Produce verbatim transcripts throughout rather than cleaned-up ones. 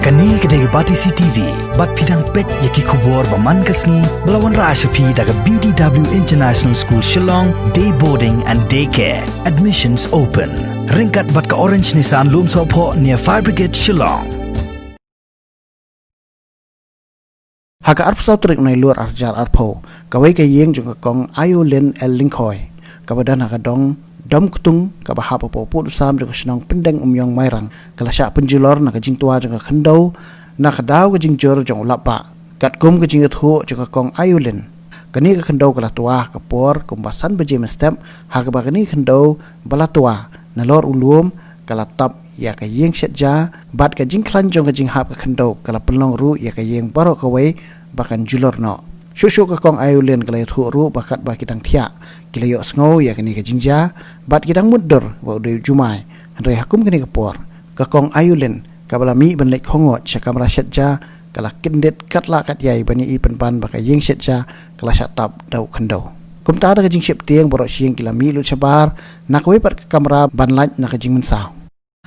Kane ka dei ka Batesi T V, bad phi dang peit ïa ki khubor ba man ka sngi, ba la wanrah sha phi da ka B D W International School Shillong, Day Boarding and Day Care. Admissions open. Ryngkat bad ka Orange Nissan Lumsohphoh near Fire Brigade Shillong. Ha ka arphew saw tarik Nailur arhajar arphew, kawei ka ïing jong ka Kong Aïulin L Lyngkhoi, kaba don ha ka dong Dom Ktung, kaba hap hapoh pud u sam jong ka shnong Pyndeng Umïong Mairang, ka la shah pynjulor na ka jingtwa jong ka khyndew, na ka daw ka jingjur jong u lapbah. Katkum ka jingïathuh jong ka Kong Aïulin, kane ka khyndew ka la twa ha ka por kumba san baje mynstep, ha kaba kane ka khyndew ba la twa nalor u lum, ka la tap ïa ka ïing shet ja, bad ka jingkhlaiñ jong ka jinghap ka khyndew ka la pynlong ruh ïa ka ïing baroh kawei ba kan julor noh. Shuh shuh ka Kong Aïulin ka la ïathuh ruh ba katba ki dang thiah, ki la ïohsngew ïa kane ka jingjia, bad ki dang mutdur ba u dei u jumai. Hynrei ha kum kane ka por, ka Kong Aïulin kaba la mih ban leit khongnguh sha kamra shet ja, ka la kyndit katba lah katba ïai ban ïohi pynban ba ka ïing shet ja ka la shah tap da u khyndew. Kumta da ka jingsheptieng baroh shi ïing ki la mih lut shabar na kawei pat ka kamra ban lait na ka jingmynsaw.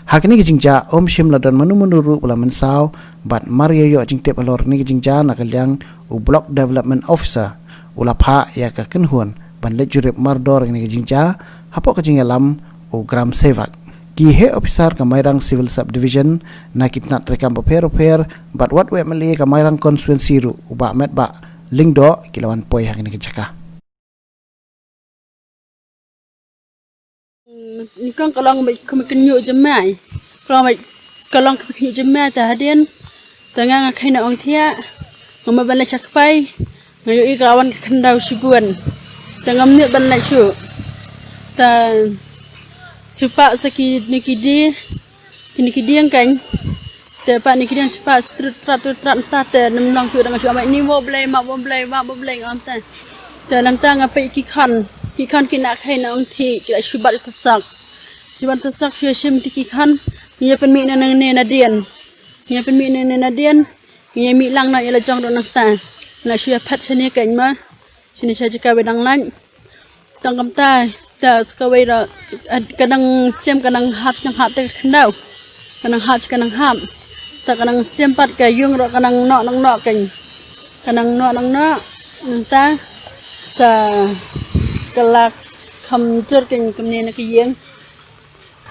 Ha kane ka jingjia, um shym la don mano mano ruh ba la mynsaw, bad mar ïa ïoh jingtip halor kane ka jingjia na ka liang u Block Development Officer, u la phah ïa ka kynhun ban leit jurip mardor kane ka jingjia, hapoh ka jingïalam u Gram Sevak. Ki heh officer ka Mairang Civil Subdivision, na ki tnat treikam bapher bapher, bad wat u M L A ka Mairang Constituency ruh, u Bah Metbah Lyngdoh, ki la wan poi ha kane ka jaka. Ni kong ka long ba ka kynñiuh jemai. Ka long ba ka long ka kynñiuh jemai ta hadien. Ta nga nga khie na ong thiah. Nga ma ban leit sha kpai. Nga ïohi ka la wan ka khyndew shibun. Ta ngam nud ban leit shuh. Ta shu pah sa ki ne ki die. Kine ki dieng kan. Te pat ne ki dieng shu pah trut trat trut trat ta te nym long shuh da nga shu ong ni mo Blei ma mo Blei ma mo Blei ngam ta. Te nangta nga peit ki khon. Ki khon ki na khie na ong thiah ki la shu bat tasak. Shu bat tasak shu shim te ki khon. Ngi ïa pynmih na nangne na dien. Ngi ïa pynmih na nangne na dien. Ngi ïa mih lang na ïa la jong ruh nangta. Na shu ïa phet shane kan ma. Shane sha jaka ba dang lait. Tang kumta, ta sa kawei ruh, ah, ka nang stem ka nang hap, nang hap te ka khyndew. Ka nang hap, ka nang hap. Ta ka nang stem pat ka ïing ruh ka nang noh, nang noh kan. Ka nang noh, nang noh. Nangta sa ka la kham jur kan kumne na ka ïing.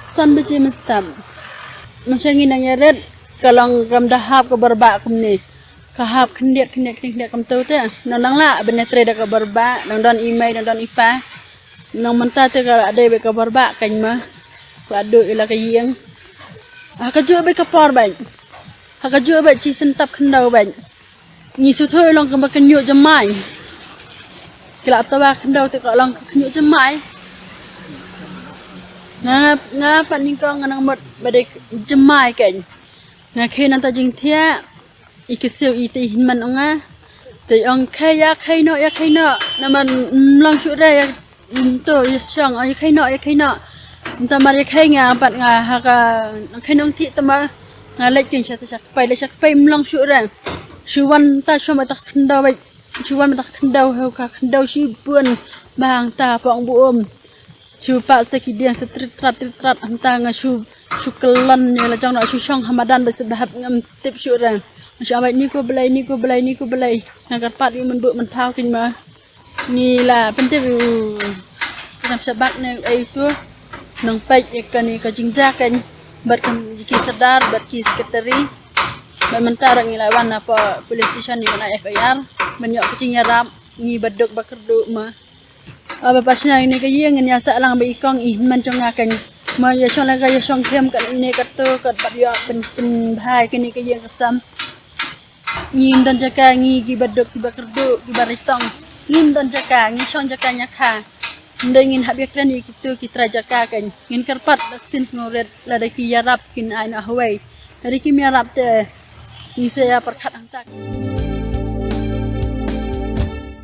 San baje mynstep. Mynshwa ngi nang ïarit, ka long kam da hap ka bor bah kumne. Ka hap khyndiat, khyndiat, khyndiat, khyndiat kumto te. Nang nang lah ban ïatrei da ka bor bah, nang don i mei, nang don i pa. Nang mynta te ka la dei bad ka bor bah kan ma. Ka la duh ïa la ka ïing. Ha kajuh bad ka por bad. Ha kajuh bad shi syntap khyndew bad. Ngi shu thoh long kaba kynñiuh jemai. Ki la twa khyndew te ka long kynñiuh jemai. Nga, nga pat nyngkong nga nang mut ba dei jemai kan. Nga khie nangta jingthiah. I ka siew i te i hynmen ong nga. Te ong khie ïa khie noh, ïa khie noh. Namar ym long shuh re ïa to ïa shong, ïa khie noh, ïa khie noh. Nta mar ïa khie nga pat nga ha ka khie noh thiah te ma nga leit kin sha te sha kpai, leit sha kpai ym long shuh re. Shu wan ta shu ma ta khyndew bad shu wan ma ta khyndew ha ka khyndew shibun ba hangta pong bu um. Shu pah sa ki dieng sa trit trat trit trat hangta nga shu, shu kyllon ïa la jong ruh shu shong ha madan ba shu ba hap ngam tip shuh re. Nga shu ong bad ni ko Blei, ni ko Blei, ni ko Blei. Nga kyrpad ïa u mynbu mynthaw kin ma. Ngi la pyntip ïa u Gram Sevak ne ei tu. Nang peit ïa kane ka jingjia kan bad kan ïa ki sordar bad ki sekretari. Bad mynta ruh ngi la wan hapoh police station ïa u F I R ban ïoh ka jingïarap ngi ba duk ba kyrduh ma. Aba pashna ïa kane ka ïing ngin ïa sah lang bad i kong i hynmen jong nga kan. Ma ïa shong la ka ïa shong khem kane kato kat bad ïa pyn, pynbha ïa kane ka ïing ka sem. Ngim don jaka ngi kiba duk kiba kyrduh kiba ritong. Ngim don jaka ngi shong jaka ñiakha. Ym dei ngin hap ïakren ïa kito ki trai jaka kan. Ngin kyrpad da ka ktien sngewrit lada ki ïarap kin ai noh hawei. Lada kim ïarap te ngi sa ïa pyrkhat hangta.